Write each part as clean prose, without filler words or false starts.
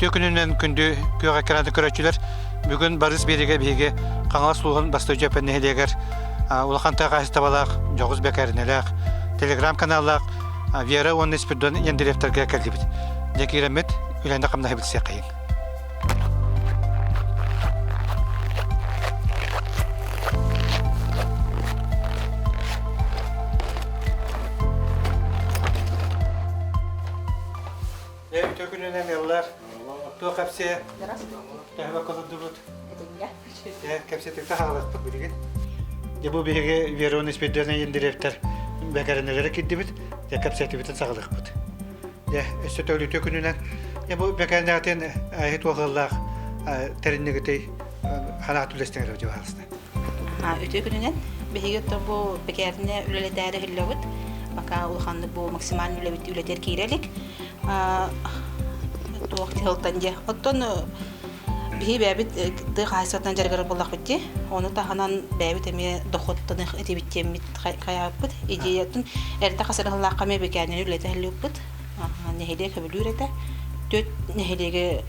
Үтүө күнүнэн күндү күөх экраны көрөөччүлэр бүгүн Барыс биэригэ биһиги Хаҥалас улууһун Бастыйдьа нэһилиэгэр улахан тыа хаһаайыстыбалаах, дьоҕус бэкээринэлээх, телеграм-каналлаах Вера уонна Спиридон Ендеревтэргэ кэллибит. Дьэ киирэммит үлэни-хамнаһы билсиэххэйиҥ. Дьэ, үтүө күнүнэн ыаллар. Туох кэпсиэ? Төһө баккалырдыбыт? Дьэ, кэпсэтикте хаалыахпыт билигин. Дьэ, бу биһиги Верон Испирдиана Ендеревтэр бэкэринэлэри кирдибит. Дьэ, кэпсэтибитин саҕалыахпыт. Дьэ, өссө төгүл үтүө күнүнэн. Дьэ, бу бэкэринэҕитин эһи туох ыаллаах тэриннигитий ханаат үлэстиҥ эрэ дьыбаалыста. Үтүө күнүнэн. Биһиги оттон бу бэкээринэ үлэлэтээри иһиллэбит. Пока улаханнык бу максимальный үлэбит үлэтигэр киирэ илик. Туох тыһылтан дьэ. Оттон Биһи бэйэбит тыа хаһаайыстыбатынан дьарыгырар буоллахпыт дии. Ону таһынан бэйэбит эмиэ дохуоттаных этибит диэммит хайаабыппыт. Идеятын эрдэ хас эрэ сыллаахха эмиэ бэкээннэри үлэтэ иһиллибиппит. Нэһилиэк сөбүлүүр этэ. Түөрт нэһилиэги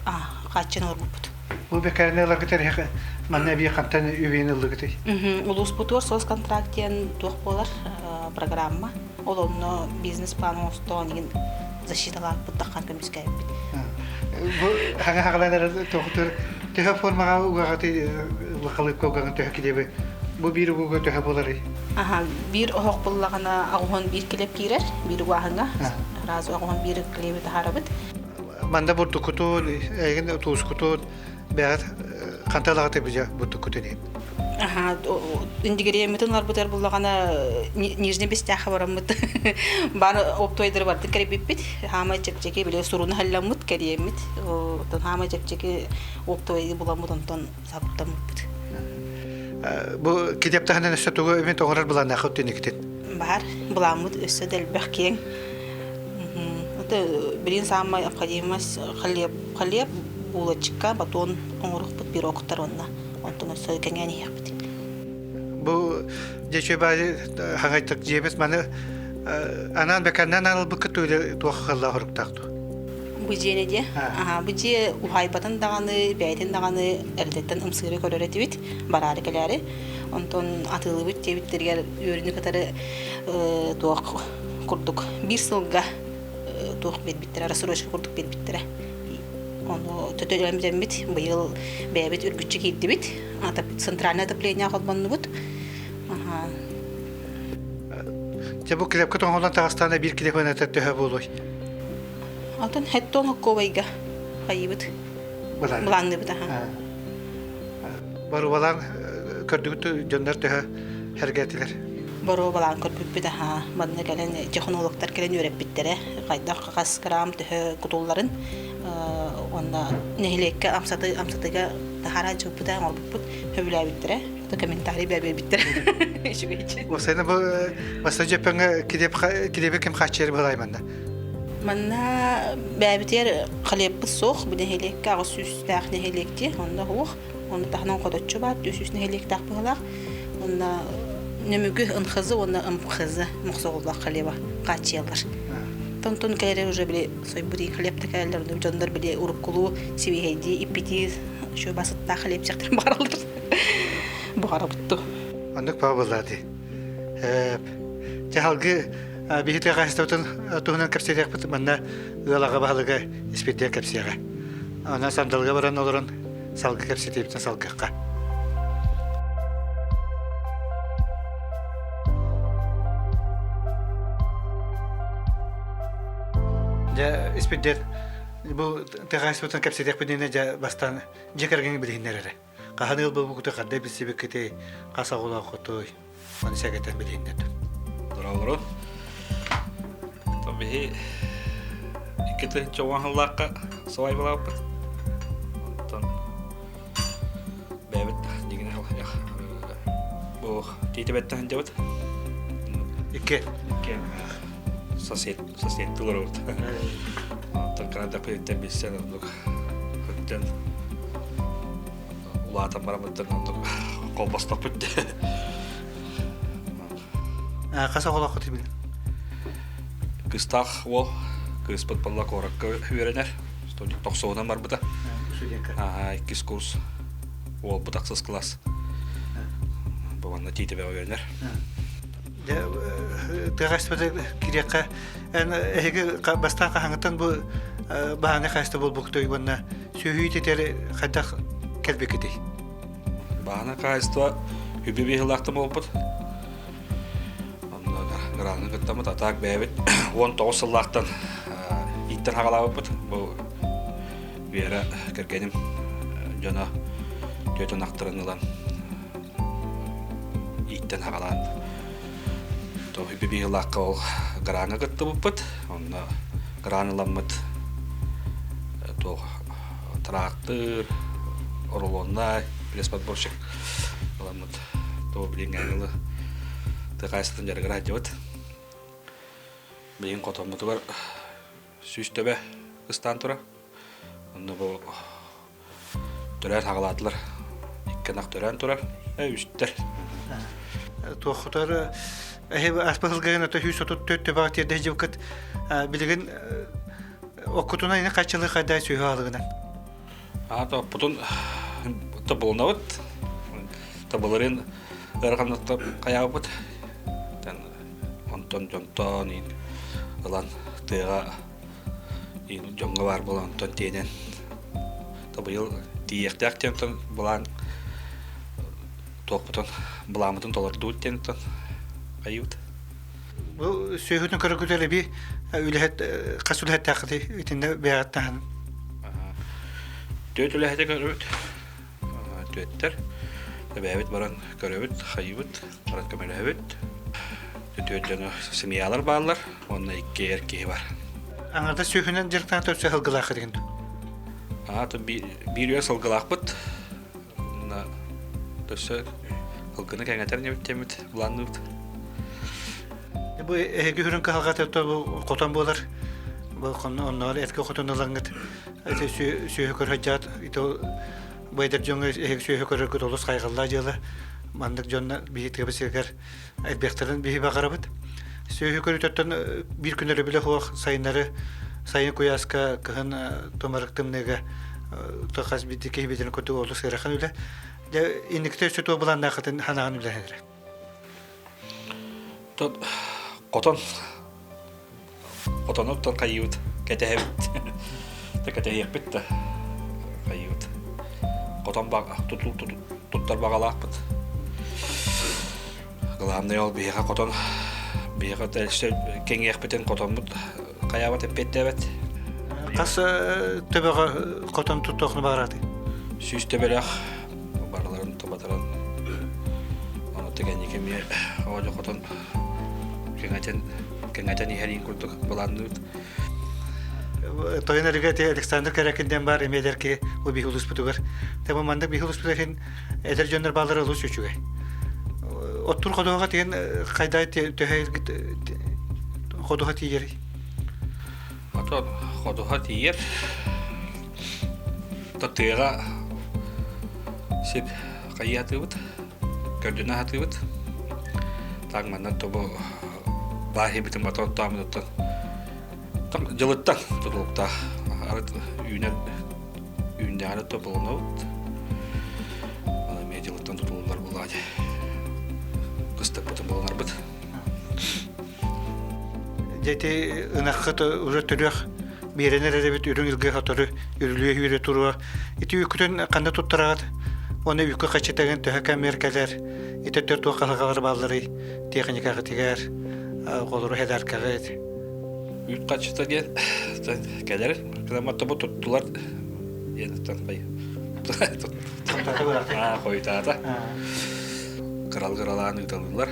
хааччын олорбуппут. Бу бэкээринэ ыларгыт эриһэх манна эбии хантан үбүн ыллыгытый? Улууспутугар соцконтракт диэн туох буолар программа. Ол онно бизнес-план оҥостоон игин защиталаахпыт даххан көмүскээбиппит. Бу хаҥа хаҕалан эрэр тоҕутур төһө формаҕа угаҕаты лахалыыкка угаҕын төһө килиэби бу биир угуга төһө буоларый? Аха, биир оһох буллаҕына аҕуһун биир килиэп киирэр, биир угааһыҥҥа. Сразу аҕуһун биир килиэби таһаарабыт. Манда бурдуккутун, эйигин туускутун бэҕэт ханталаҕыты бижа бурдуккутун иһин. Аха, индигириэммитин ыларбытыгар буллаҕына Нижний Бестяхха бараммыт бар оптуойдары бардык кэрийбиппит. Хаамай чэпчэки били суруну халламмыт кэрийэммит. Оттон хаамай чэпчэки оптуойду буламмыт онтон саптаммыппыт. Бу китеп таһынан өссө тугу эмит оҥорор былааннаахыт тиникитин? Баар, былааммыт өссө да элбэх киэҥ. Это билин самая необходимость хлеб, хлеб, булочка, батон оҥоруохпут пирогтар уонна онтон өссө кэҥээн иһиэхпит. Бу дьэчү баайы хаҥайтык дьиэбит маны анаан бэкэннэн албыккыт туох хылла хоруктаах дуо? Бу дьиэни дьиэ. Аха, бу дьиэ уһаайбатын даҕаны, бэйэтин даҕаны эрдэттэн ымсыыры көрөр этибит, бараары кэлээри. Онтон атыылыыбыт диэбиттэригэр үөрүүнү кытары туох курдук биир сылга туох биэрбиттэрэ, рассрочка курдук биэрбиттэрэ. Ону төтөлөммүт быйыл бэйэбит үргүччү киирдибит. Центральное отопление холбоннубут. Дьэ бу килэпкэ тоҥолон таҕыстаана биир килэп ыната төһө буолуой? Атын хеттон хоккуобайга хайыбыт. Былаанныбыт аха. Боруобалаан көрдүгүт дьоннор төһө хэргээтилэр? Боруобалаан көрбүппүт аха. Манна кэлэн технологтар кэлэн үөрэппиттэрэ. Хайдах хас грамм төһө кутулларын уонна нэһилиэккэ амсаты амсатыга таһаараа дьылпыта оҥорбуппут сөбүлээбиттэрэ то комментарий бэбиэбиттэрэ үчүгэйчи Осена бу баста дьөппөҥө килиэп килиэби ким хааччыйар быһалай манна Манна бэйэбитигэр халиэппыт суох бу нэһилиэккэ аҕыс сүүстээх нэһилиэкти онно суох ону таһынан хоточчу баар 200 нэһилиэктээх быһалаах уонна нөмүгү ынхызы уонна ымхызы мохсоҕоллоох халеба хааччыйаллар Тон-тон кэлэрэ уже били сойбут хлеб да кэлэллэр, дьоннор били уруккулуу сибиэһэйдии иппитии үчүгэй басыттаах хлеб сиэхтэрин баҕараллар. Баҕарабыт Оннук баа буоллаа дии. Дьэ салгыы биһи тыа хаһаайыстыбатын туһунан кэпсэтиэхпит манна ыал аҕа баһылыга Испирдиэн кэпсиэҕэ. Онон сандалыга баран олорон салгыы кэпсэтиэбитин салгыахха. Дьэ, Испирдиэн, бу тыа хаһаайыстыбатын кэпсэтиэхпит иннинэ дьэ бастаан дьиэ кэргэҥҥин билиһиннэр эрэ. Хаһан ыал буолбуккутуй, ханна билсибиккитий, хас оҕолооххутуй? Ону сэгэтэн билиһиннэр. Олорун. Биһи 2010 сыллаахха свадьбалаабыппыт. Онтон бэйэбит дьиҥинэ бу тиитэбэттэн сылдьабыт. Икки. Икки. Сосед, соседтыы олоробут. Онтон кыра да билсэн оннук өттөн улаатан бараммыттан оннук холбостохпут дии. Хас оҕолооххут билин? Кыстаах уол кыыспыт буолла куоракка үөрэнэр. Тохсуһунан барбыта. Иккис курс. Уолбут ахсыс класс. Бу манна Тиитэбэҕэ үөрэнэр. Тыа хаһаайыстыбата кириэххэ эн эһиги бастаан хаһааҥҥыттан бу баһааны хаһаайыстыба буолбуккутуй уонна сүөһү ититэр хайдах кэлбиккитий? Баһааны хаһаайыстыба үбү биһилаахтан буолбут. Онно граны кыттаммыт, а так бэйэбит 19 сыллаахтан ииттэн хаҕалаабыппыт. Бу Вера кэргэним дьоно түөтэн ахтарын ылан ииттэн хаҕалаан үбү биһилаахха ол граҥа кыттыбыппыт. Онно гран ыламмыт туох тыраахтыр, рулоннай, пресс-подборщик ыламмыт то билиҥҥээҥи ылы тыа хаһаайыстыбатын дьарыгар сылдьабыт. Билигин хотоммутугар 100 төбө ыстаан турар. Онно бу төрөөн хаҕалаатылар. Икки ынах төрөөн турар. Үстэр. Туоххутар эһи аспа сылгыгын ото 134 төбөҕө тиэрдэ сылдьыбыккыт билигин оккутунан ини хаччылыы хайдай сүөһү аһылыгынан? Аата оппутун тобулунабыт. Тобуларын ыараханныктан хайаабыт. Онтон дьонтон ылан тыаҕа дьоҥҥо баар буолан онтон тиэнэн быйыл тиийиэхтээх диэн былаан туохпутун былааммытын толордубут диэн хайыыбыт. Бу сүөһүтүн көрөргүтэр эби үлэһит хас үлэһиттээххитий итиннэ бэйэҕиттэн Түөрт үлэһити көрөбүт. Түөттэр. Бэйэбит баран көрөбүт, хайыыбыт, баран көмөлөһөбүт. Түөрт дьону семьялар бааллар, уонна икки эр киһи бар. Аҥардас сүөһүнэн дьарыктаан төрсө сылгылааххыт деген дуу? Аата биир үөр сылгылаахпыт. Өссө ылгыны кэҥэтэр ньэбиттэммит былаанныыбыт. Бу эһиги үрүҥ кыһалҕата бу хотон буолар. Бу онноор эргэ хотон ылаҥҥыт ити сүөһү көрө ити бу эдэр дьоҥҥо эһиги сүөһү көрөргүт олус хайҕаллаах дьыала. Маннык дьонно биһи тыабыт сиригэр элбэхтэрин биһи баҕарабыт. Сүөһү көрүүтүттэн биир күн өрөбүлэ суох сайыннары сайын куйааска кыһын тумарык тымныыга хас биирдии киһи бэйэтин курдук олус ыарахан үлэ. Дьэ инникитэ өссө туох былааннааххытын санаан үлэһэн эрэ. Хотон хотонуттан хайыыбыт кэтэһэбит да кэтэһиэхпит да хайыыбыт хотон туттар баҕалаахпыт главное ол биһиэхэ хотон биһиэхэ өссө кэҥиэхпитин хотоммут хайаабат эппиэттээбэт хас төбөҕө хотон туттуохну баҕараты 100 төбөлөөх барыларын тубатаран ону кэнники эмиэ оҕо хотон кэҥэтэн кэҥэтэн иһэрин курдук былаанныыбыт. Тойон эргэ Александр Корякин диэн баар эмиэ эдэр киһи бу биһи улууспутугар. Тэбэ маннык биһи улууспутугар иһин эдэр дьоннор бааллара олус үчүгэй. Оттур ходуһаҕа тиген хайдай төһө ходуһа тиийэрий? Ото ходуһа тиийэр. Тыаҕа сир хайыатыыбыт, көрдүнэ аһатыыбыт. Так манна тобу бааһыйбытын бата оттооммутуттан дьылыттан тутулуктаах арыт үүнэр үүннэҕинэ тобулунабыт. Аны эмиэ дьылыттан тутулуллар буоллаҕа дии. Кыстыкпытын булунарбыт. Дьэ ити ынаххыт уже төрүөх биэрэн эрэр эбит үрүҥ илгэ сотору үрүлүө үүрэ туруо. Ити үкүтүн ханна туттараҕыт? Уонна үкү хачытагын төһө кэмэр кэлэр? Ити өттөр туох хаһаҕалар баалларый? Техникаҕытыгар, холору хедаркаҕыт. Үүт хачыта диэн кэлэр. Кыламатта бу туттулар диэн хойутаата. Кырал-кыралаан ыыталыылар.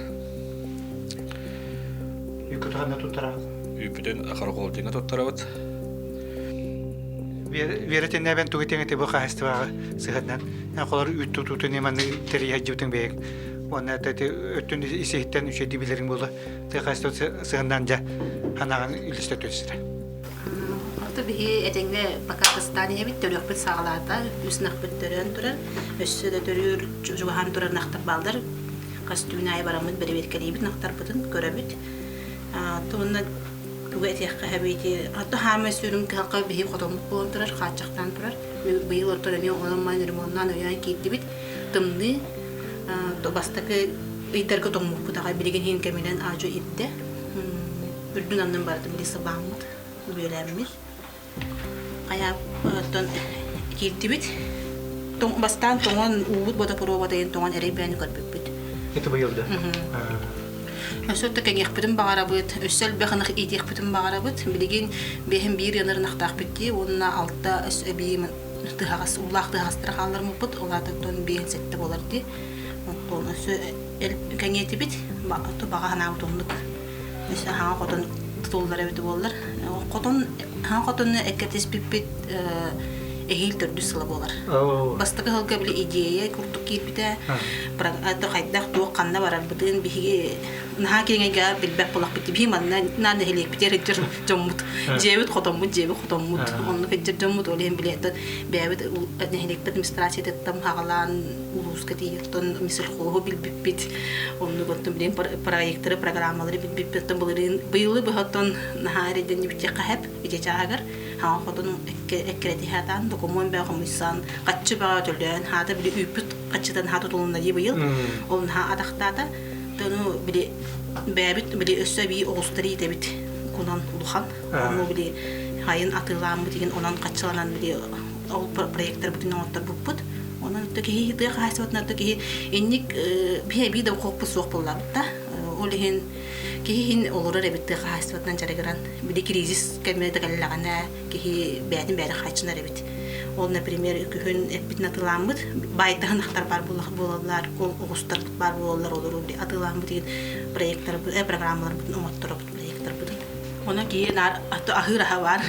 Үүккүт ханна туттараҕыт? Үүппүтүн Хорохолдиҥҥа туттарабыт. Вера тиннээбэн тугу этиҥ бу хаһаайыстыбаҕа сыһыаннан холор үүт тутуутун манны тэрийэ сылдьыбытыҥ бэйэҥ уонна өттүн ис-иһиттэн үчүгэйдик билэриҥ буолла тыа хаһаайыстыбатын сыһыаннаан дьэ ханаҕын үллэстэ түстэ. Ото биһи этэҥҥэ пока кыстаан иһэбит, төрүөхпүт саҕалаата, үс ынахпыт төрөөн турар, өссө да төрүүр чугаһаан турар ынахтар бааллар. Хас түүн аайы бараммыт бэрэбиэркэлиибит ынахтарбытын көрөбүт. Уонна тугу этиэххэ эбити, ото хаамай сүрүн кыһалҕа биһи хотоммут буолан турар, хааччахтаан турар. Быйыл оттон эмиэ онон-манан ремоннаан өйөөн киирдибит. Тымныы бастакы ыйдарга тоҥмуппут аҕай билигин иһин кэминэн аадьу ирдэ. Үрдүн аннын барытын били сыбааммыт, бүөлээммит. Хайа оттон киирдибит. Бастаан тоҥон уубут бодопуруобатайын тоҥон эрэй бэйэни көрбүппүт. Это быйыл да? Өссө да кэҥиэхпитин баҕарабыт, өссө элбэх ынах иитиэхпитин баҕарабыт. Билигин биэһин биир ыанар ынахтаахпыт дии уонна алта өссө эбии тыһаҕас, уулаах тыһаҕастары хаалларыммыппыт. Ол аата биэһин сэттэ буолар дии. Оттон өссө кэҥиэтибит, баҕа санаабыт оннук. Өссө хаҥа хотон тутуллар эбит буоллар. Хотон хаҥа хотону эккирэтиспиппит эһиил төрдүс сыла буолар. Бастакы сылга били идея курдук киирбитэ. Хайдах туох ханна барарбытын биһиги наһаа киэҥ эйгэҕэ билбэт буолахпыт. Биһи манна наа нэһилиэкпитигэр сылдьар дьоммут. Дьиэбит хотоммут, дьиэбит хотоммут. Оннук сылдьар дьоммут. Ол иһин били бэйэбит нэһилиэкпит администрациятыттан хаҕалаан улууска тиийэн мисельхоһу билбиппит. Оннук оттон билин проекторы, программалары билбиппит. Оттон былырыын быйылы быһа оттон наһаа эрэйдэннибит хэп ити чааһыгар хаҥа хотун эккирэтиһэ докумуон бөҕө хомуйсан, хаччы бөҕө төлөөн, хаата били үүппүт хаччытан хаата тутулунна дии быйыл. Ол наһаа атахтаата. Тону били бэйэбит били өссө эбии оҕустар иитэбит кунан улахан. Ону били хайын атыылааммыт игин онон хаччыланан били ол проекторбытын оҥотторбуппут. Онон киһи тыа хаһаайыстыбатынан киһи инник биһи эбии да хоппут суох буоллабыт да. Ол иһин киһи иһин олорор эбит тыа хаһаайыстыбатынан дьарыгыран. Били кризис кэмэ да кэллэҕинэ киһи бэйэтин бэйэтэ хааччынар эбит. Ол, например, күһүн эппитин атыылааммыт, баайдаһын ахтар баар буолаллар, оҕустарбыт баар буолаллар, олору атыылааммыт деген проекттарбыт, программаларбытын оҥотторобут проекттарбытын. Онон киһи наар аһыыр аһа баар.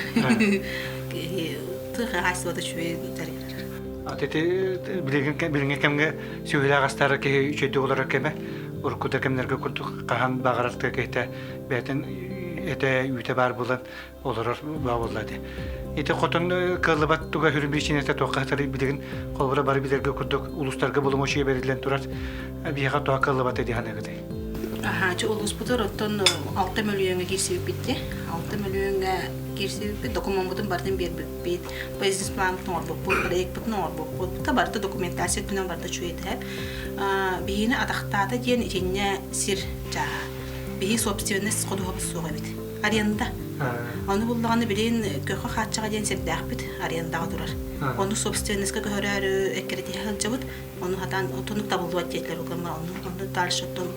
Киһи тыа хаһаайыстыбата үчүгэй дьарыгырар. Ити билигин билиҥҥи кэмҥэ сүөһүлээх астаары киһи үчүгэйдик олорор кэмэ урукку да кэмнэргэ курдук хаһан баҕарар тыа киһитэ бэйэтин этэ үүтэ баар буолан олорор буолла ити. Ити хотон кыаллыбат туга хүрүн биричиинэтэ туохха сытарый билигин холобура бары билэргэ курдук улуустарга боломуочуйа бэриллэн турар биһиэхэ тоҕо кыаллыбата дии саныыгытый? Аһаачы улууспутугар оттон 6 мөлүйүөҥҥэ киирсибиппит дии. 6 мөлүйүөҥҥэ киирсибиппит, докумуоммутун барытын биэрбиппит, бизнес-планбытын оҥорбуппут, проекпытын оҥорбуппут. Та барыта документация өттүнэн барыта үчүгэй Биһиини атахтаата диэн итиннэ сир чааһа. Биһи собственность ходуһабыт суох эбит. Аренда. Ону буллаҕына билигин көхө хааччаҕа диэн сирдээхпит арендаҕа турар. Ону собственностька көһөрөөрү эккирэтиһэ сылдьабыт. Ону хатаан отунук табыллыбат диэтилэр угаммар ону ону дальше оттон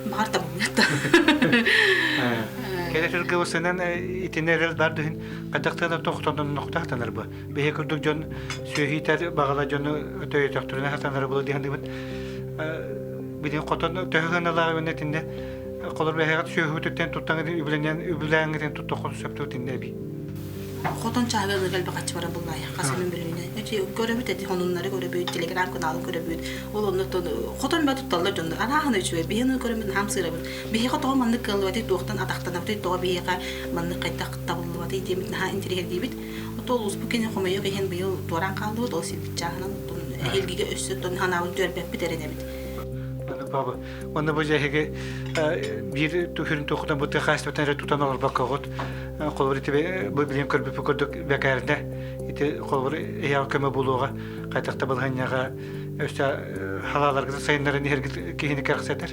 баҕар табыллыат да. Кэлэ сылгыбысынан итини эрэл бар дыһын хайдахтана тохтоннохтоохтанар бу. Биһи курдук дьон сүөһүтэр баҕала дьону өтөйөтөхтөрүнэ хатанар була диэн билин хотон төһө гыналаах үнэ итиннэ холор бэһэҕит сүөһүтүттэн туттан үбүлэнэн үбүлээҥҥитин туттоххун сөптүү итиннэ эбии. Хотон чааһыгар элбэх аччы бара буллаайа хас эмин бөлүүнэ. Эти көрөбүт эти хонуннары көрөбүт, телеграм каналы көрөбүт. Ол оннуттан хотон бэ тутталлар дьоннор. Арааһына үчүгэй. Биһиэхэ көрөммүт хаам сыырабыт. Биһиэхэ тоҕо маннык кыаллыбатый, туохтан атахтанабытый, тоҕо биһиэхэ маннык хайдах табыллыбатый диэммит наһаа интириэһиргиибит. Ото улууспут кини хомойуох иһин быйыл туораан хааллыбыт, ол сирбит чааһынан эһиилгигэ өссө тон ханаабын түөрбэппит эрэнэбит. Баба, онно бу дьэһиги биир түһүрүн туохутан бу тыа хаһаайыстыбатын эрэ тутан олорбоккоҕут холобур ити бу билигин көрбүппүт курдук бэкээринэ ити холобур эһиэхэ көмө буолуоҕа хайдах да балаһыанньаҕа өссө халааларгытын сайыннаран иһэргит киһини кэрэхсэтэр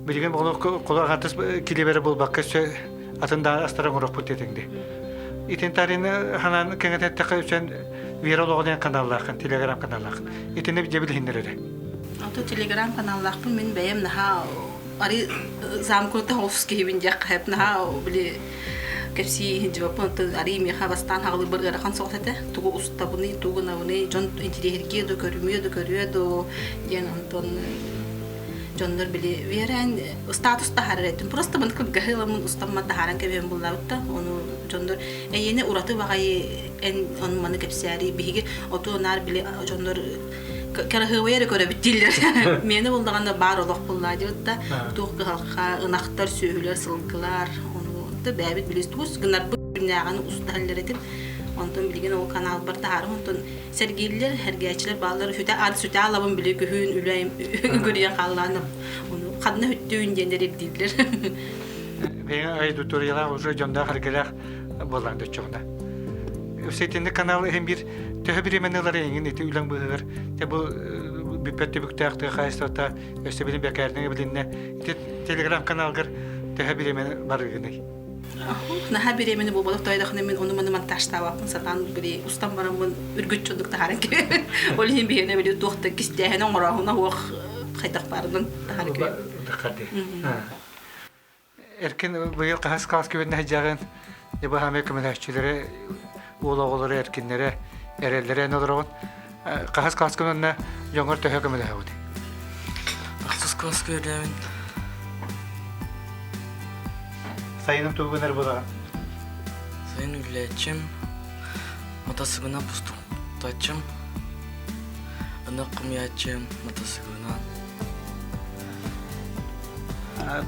билигин холор хантас килиэбэрэ буолбакка өссө атын да астара оҥоруохпут диэтиҥ Итин тарины ханан кэҥэтэттэххэ үсөн Вера олоҕо диэн каналлааххын, телеграм каналлааххын. Итини дьэ билиһиннэр эрэ. Ото телеграм каналлаахпын мин бэйэм наһаа ары замкнутый офис киһибин диэх хэп наһаа били кэпсии иһин дьыбаппын арыы миэхэ бастаан хаҕылыырбар ыарахан соҕус этэ тугу устабыный тугу гынабыный дьон интириэһиргиэ да көрүмүө да көрүө доо диэн онтон. Дьоннор били үөрэн статус таһаарар этим. Просто мын кылгаһы ыламмын устамман таһааран кэбиһэн буллабыт да. Ону дьоннор эйиэнэ ураты баҕайы эн ону маны кэпсээри биһиги оту наар били дьоннор кыраһыабай эрэ көрөбүт дииллэр. Миэнэ буллаҕына баар олох буллаа диэбит да туох кыһалҕа ынахтар, сүөһүлэр, сылгылар ону да бэйэбит били туус гынарбыт күннээҕини устаһаллар этим. Онтон билигин ол каналбар таһаарым онтон сэргииллэр, сэргээччилэр бааллар. Сүтэ аад сүтэ алабын били күһүн үлэ үгүрүйэн хааллаан ону ханна хүттүүн диэннэр ирдииллэр. Бэйэҥ аудиториялаах уже дьонноох эргэлээх буоллаҥ дөччөҕүнэ. Ситинник канал иһин биир төһө бириэмэни ылар эйигин ити үлэҥ быыһыгар те бу бүппэт түбүктээх тыа хаһаайыстыбата өссө билин бэкээринэн билиннэ ити телеграм каналгар төһө бириэмэ барыгыный? Наһаа бириэмэни буолбатах тойдохуна мин ону маны монтажтаабаппын сатаан били устан бараммын үргүччү оннук таһааран кэлэбин. Ол иһин биһиэнэ били туох да кистээһин оҥорооһуна суох хайдах баарынан таһааран кэлэбин. Эркин быйыл хаһыс класс күбүннэ сылдьаҕын? Дьэ бу хаамай көмөлөһөөччүлэрэ, уол оҕолоро эркиннэрэ, эрэллэрэ эн олороҕун. Хаһыс класскын уонна дьоҥҥор төһө көмөлөһөҕүт? Ахсыс класска үөрэнэбин. Сайыным тугу гынар буолаҕын? Сайын үлэлээччим, матасыгынан пустуктааччым, ынах хомуйааччым, матасыгынан.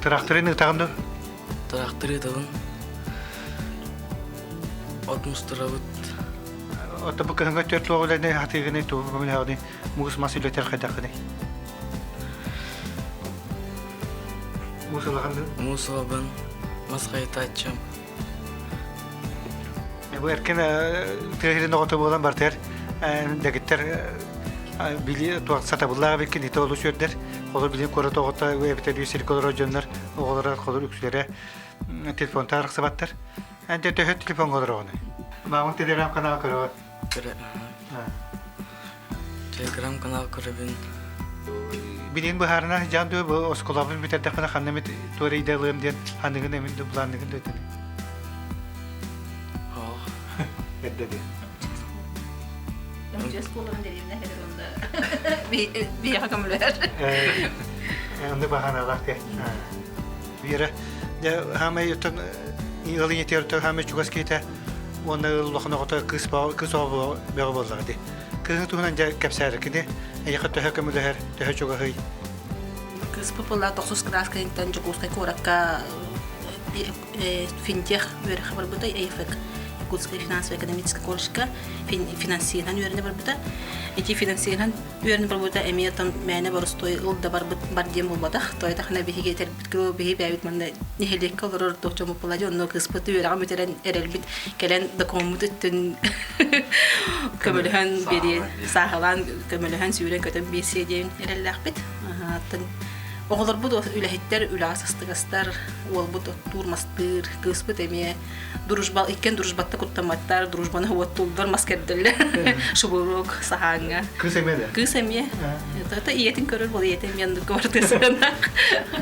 Тыраахтырын ыытаҕын дуо? Тыраахтыр ыытабын. От мустарабыт. Ото бу кыһыҥҥы төрт луох үлэни хатыыгыный, тугу көмөлөһөҕүнүй, муус мас үлэтэр хайдаххыный? Муус ылаҕын дуо? Муус ылабын, мас хайытааччым. Бу эркин тыа сирин оҕото буолан бартыгар дэгиттэр били туох сатабыллаах эбиккин ити олус үөрдэр. Холор билин куорат оҕото эбэтэр үс сиргэ олорор дьоннор оҕолоро холор үксүлэрэ телефонтан арахсыбаттар. Эн төһө телефоҥҥа олороҕунуй? Маамын телеграм-канал көрөҕүн? Телеграм-канал көрөбүн. Билигин быһаарына дьаан дуо бу оскуолабын бүтэрдэхпинэ ханна эмит туора идэ ылыам диэн ханыгын эмин ду былаанныгын да этин. Оох. Эрдэ диэн. Мчс буоларын дэриэбинэ кэлэр онно биһиэхэ көмөлөһөр. Оннук баһааналаах те. Вера, дьэ хаамай оттон ыал ийэтигэр хаамай чугас киһитэ уонна ыал улахан оҕото кыыс кыыс оҕо бөҕө буоллаҕа дии. Кыыһын туһунан дьэ кэпсээрэ кини эйиэхэ төһө көмөлөһөр, төһө чугаһый? Кыыспыт буолла тохсус кылаас кэнниттэн Дьокуускай куоракка финтех үөрэххэ барбыта, ЭйФЭК Якутская финансово-экономическая колледжка финансирынан үөрэнэ барбыта. Ити финансирынан үөрэнэ барбыта эмиэ там мээнэ боростуой ыл да барбыт бар диэн буолбатах. Тойтахына биһиги этэрбит кылы биһи бэйэбит манна нэһилиэккэ олорор туох дьоммут буолла дии онно кыыспыт үөрэҕин бүтэрэн эрэлбит кэлэн докумуоммут өттүн көмөлөһөн биэриэн сааһылаан көмөлөһөн сүүрэн-көтөн биэрсиэ диэн эрэллээхпит. Оҕолорбут үлэһиттэр, үлэҕэ сыстыгастар, уолбут оттуур, мастыыр, кыыспыт эмиэ дружба, иккиэн дружбатта куттамматтар, дружбаны уоттууллар, мас кэрдэллэр, шубурук, саһааҥҥа. Кыыс эмиэ да? Кыыс эмиэ. Это ийэтин көрөр буол, ийэтин эмиэ оннук барытыы сыһыаннаах.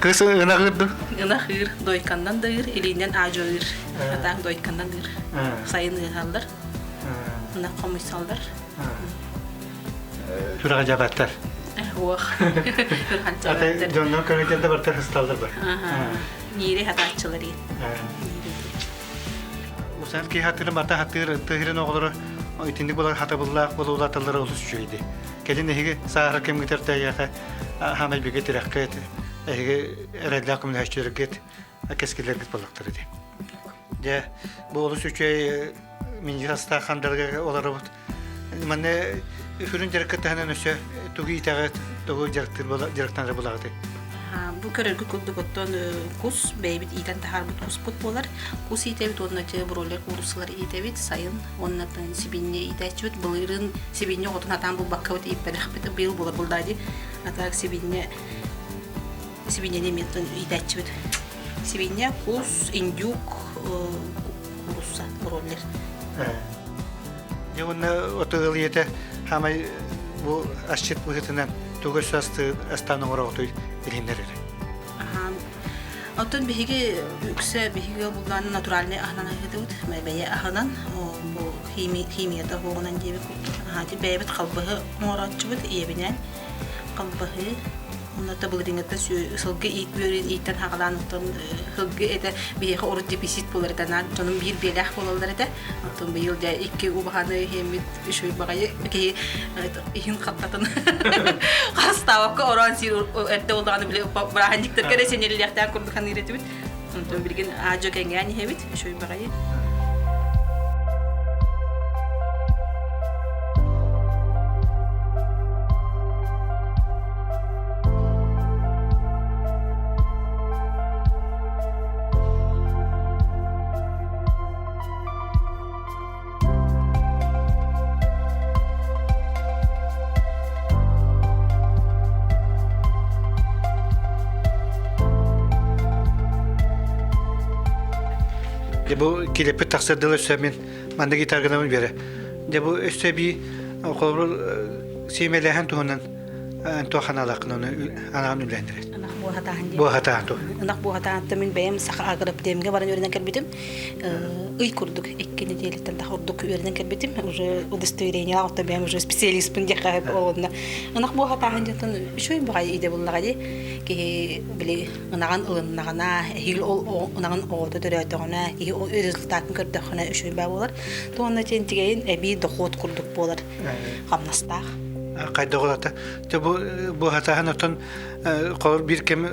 Кыыс ынах ыыр ду? Ынах ыыр, дойканнан да ыыр, илиинэн аадьо ыыр. Атаах дойканнан ыыр. Сайын ыыһаллар, ынах хомуйсаллар. Сүрэҕэ дьабаттар. Уох. Аты дьоннор көрөтен да бартар хысталлар бар. Ниири хатааччылар иин. Усан киһи хатырын барта хатыр тыһырын оҕолоро итинник болар хатабыллаах болуулаталлара олус үчүгэйди. Кэлин эһиги сааһыр кэмгитер тэйэхэ хамай бигэ тирэхкэ эһиги эрэллээх көмөлөһөччүлэргит кэскилэргит боллохтор ити. Дьэ, бу олус үчүгэй минньигэс хандарга олоробут. Манна сүрүн дьарыкка таһынан өссө тугу иитэҕит, тугу дьарыктыыр дьарыктанар булаҕытый? Бу көрөргүт курдук оттон кус бэйэбит иитэн таһаарбыт куспут буолар. Кус иитэбит уонна те бройлер кууруссалар иитэбит сайын уонна сибиинньэ иитээччибит былырыын сибиинньэ оҕотун атаан булбаккабыт ииппэтэхпит быйыл буолар булдаа дии. А так сибиинньэ сибиинньэни эмиэ иитээччибит. Сибиинньэ, кус, индюк, куурусса, бройлер. Дьэ уонна оту ийэтэ хаамай бу асчыт быһыытынан тугу өссө астаан оҥороҕутуй билиннэр эрэ. Оттон биһиги үксэ биһиги буллааны натуральный аһынан аһыытыбыт, бэйэ аһынан, бу химията суоҕунан диэбит курдук. Бэйэбит халбаһы оҥорооччубут ийэбинээн халбаһы. Онно былырыыҥҥыттан сылгы үөрүн ииттэн хаҕалаан оттон сылгы этэ биһиэхэ урут дефицит буолар этэ наан дьонум биир биэлээх буолаллар этэ. Оттон быйыл дьэ икки убаһаны иһиэммит үчүгэй баҕайы киһи иһин хаттатын хастаабакка ороон сиир эрдэ буоллаҕына били бырааһынньыктарга эрэ сэнэллиэхтээх курдук саныыр этибит. Онтон билигин аадьо кэҥээн иһэбит үчүгэй баҕайы. Дьэ бу килэппит тахсар дылы өссө мин манна гитарганабын биэрэ. Дьэ бу өссө эбии холобур сиэмэлээһин туһунан туох аналааххын ону анаан үлэһиннэрэр. Ынах буоһатааһын диэн. Буоһатааһын туһ. Ынах буоһатааһынтан мин бэйэм саха агроптемҥэ баран үөрэнэн кэлбитим. Ый курдук икки нэдиэлэттэн тах ордук үөрэнэн кэлбитим. Уже удостоверениелаах оттон бэйэм уже специалистпын диэххэ олонно. Ынах буоһатааһын диэн үчүгэй баҕайы идэ буллаҕа дии. Киһи били ынаҕын ылыннаҕына, эһиил ол ынаҕын оҕото төрөөтөҕүнэ, киһи ол результатын көрдөххүнэ үчүгэй баа буолар. Туонна тиэнтигэйин эбии дохуот курдук буолар хамнастаах. Хайдах олата? Те бу буоһатааһын оттон холор биир кэм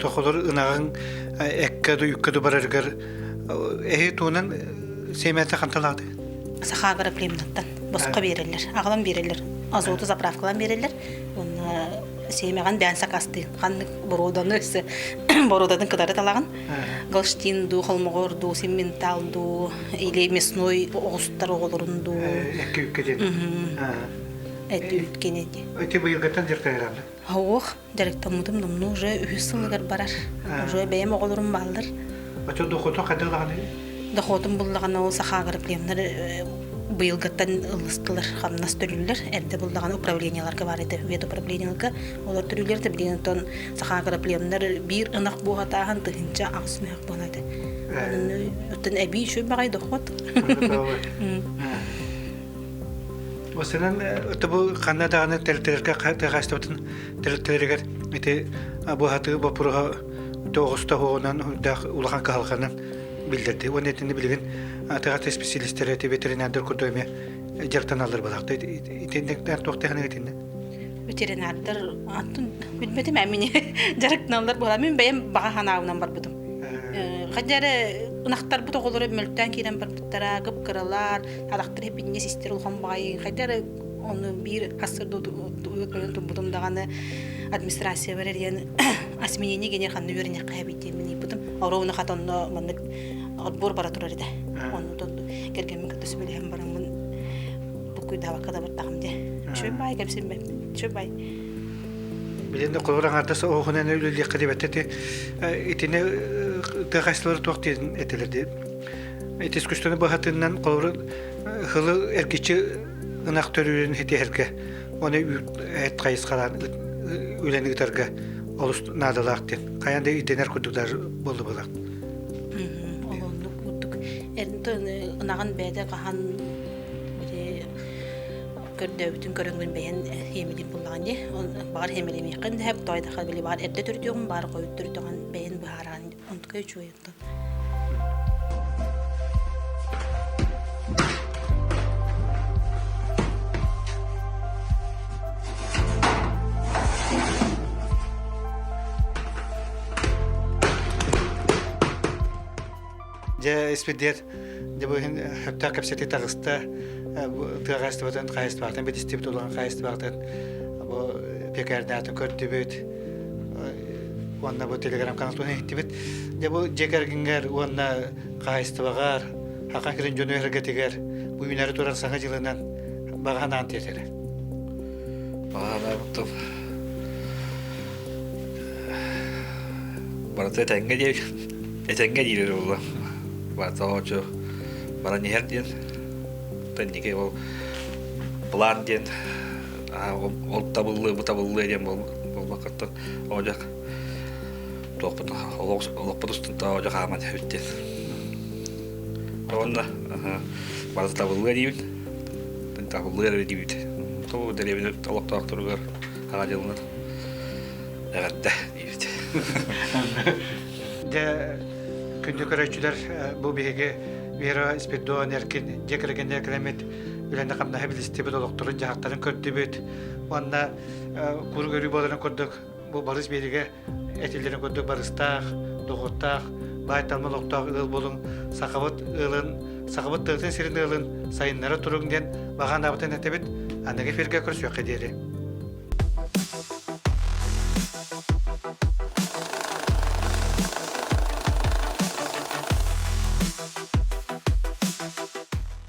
холор ынаҕыҥ эккэ ду үккэ ду барарыгар эһи туунан сиэмэтэ ханталааты? Саха агроплемнаттан босхо биэрэллэр, аҕалан биэрэллэр, азоту заправкалаан биэрэллэр. Уонна сиэмэҕин бэйэн сакаастыын. Ханнык боруоданы өссө боруодатын кытары талаҕын. Галштин дуу, холмогор дуу, симментал дуу, или мясной оҕустар оҕолорун дуу. Экки үккэ диэн. Эт үткени дии. Ити быйылгыттан дьарыктанар Ох, дьарыктаммытым номнуо уже үһүс сылыгар барар. Уже бэйэм оҕолорум бааллар. Очо дохуотун хайдах ылаҕыный? Дохуотум буллаҕына ол саха агроплемнар быйылгыттан ылыстылар, хамнас төлүүллэр. Эрдэ буллаҕына управлениеларга бар этэ, управлениеларга олор төлүүллэр да билигин оттон саха агроплемнар биир ынах буоһатааһын 1008 мөһөх буолар этэ. Оттон эбии үчүгэй баҕайы дохуот. Осынан бу ханна даҕаны тэрилтэлэргэ хаһаайыстыбатын тэрилтэлэригэр ити буоһатыы боппуруоһа тоҕуста оһоҕунан үрдээх улахан кыһалҕанан биллэрди. Уонна итини билигин тыа специалистэрэ ити ветеринардар курдук эмиэ дьарыктаналлар буолаахта. Итинник туох тэһэнэ итиннэ? Ветеринардар антон билбэтим эмини дьарыктаналлар буола. Мин бэйэм баҕа санаабынан барбытым. Хадьа эрэ ынахтарбыт оҕолоро мөлтөөн киирэн барбыттара, кып-кыралар, Харахтар эппинньэс истэр улахан баҕайы хайда эрэ ону биир хас сырда турбутум даҕаны администрациябар эрийэн осменение генер ханна үөрэниэххэ эбит диэн мин ыйыппытым оруобуна хата онно маннык отбор бара турар этэ онну кэргэммин кытта сүбэлэһэн бараммын буккуйдаабакка да бардаҕым дии үчүгэй баай кэпсиммэт үчүгэй баай Билин да холобур аҥаардас оһуһунан үлэлиэххэ диэбэттэ итини тыа хаһаайыстыбалара туох диэн этилэр дии Ити искусственнай быһатыннан холобур хылы эргиччи ынах төрүүрүн ситиһэргэ уонна эт хайысхалаан үлэни ыытарга олус наадалаах диэн хайаан да ирдэнэр курдук даже буолла буолар. Ол оннук курдук ынаҕын бэйэтэ хаһан көрдөөбүтүн көрөҥҥүн бэйэн хиэмилиир буоллаҕын дии. Баҕар хиэмилиэмиэххин да сөп, тоойдохо били баҕар эрдэ төрдүөҕүн, баҕар хойут төрдүөҕүн бэйэн быһаараҕын онтука үчүгэй оттон. Дьэ, испирдиэр, дьэ бу иһин сөптөөх кэпсэтии таҕыста. Тыа хаһаайыстыбатын хаһаайыстыбаҕытын билистибит, улахан хаһаайыстыбаҕытын бу пекарнятын көрдүбүт. Уонна бу телеграм-канал туһунан иһиттибит. Дьэ бу дьиэ кэргэҥҥэр уонна хаһаайыстыбаҕар, Хахан сирин дьону эһэргэтигэр бу үүнэри турар Саҥа дьылынан баҕа санаан тиэртэрэ. Баҕа санаабыттым. Барыта этэҥҥэ диир, этэҥҥэ диирэр буолла. Барыта оочу баран иһэр диэн. Тэнники ол план диэн ол табыллыы бу табыллыы диэн буолбаккаттан оодьох туохпут олохпут устун оодьох хааман эбит диэн. Уонна барыта табыллыа диибин. Табыллыа эрэ диибит. Тобу дэриэбинэ олохтоохторугар хараадьылынар. Эҕэрдэ диибит. Дьэ, күндү көрөөччүлэр, бу биһиги Вера Спиридон Эркин дьиэ кэргэнигэр кэлэммит үлэни-хамнаһы билистибит, олохторун-дьаһахтарын көрдүбүт. Уонна куруук өрүү буоларын курдук бу барыс биэригэ этиллэрин курдук барыстаах, доҕоттаах, баай-талма олохтоох ыал буолуҥ, сахабыт ыалын, сахабыт тыатын сирин ыалын сайыннара туруҥ диэн баҕа санаабытын этэбит. Аныгы эфиргэ көрсүөххэ диэри.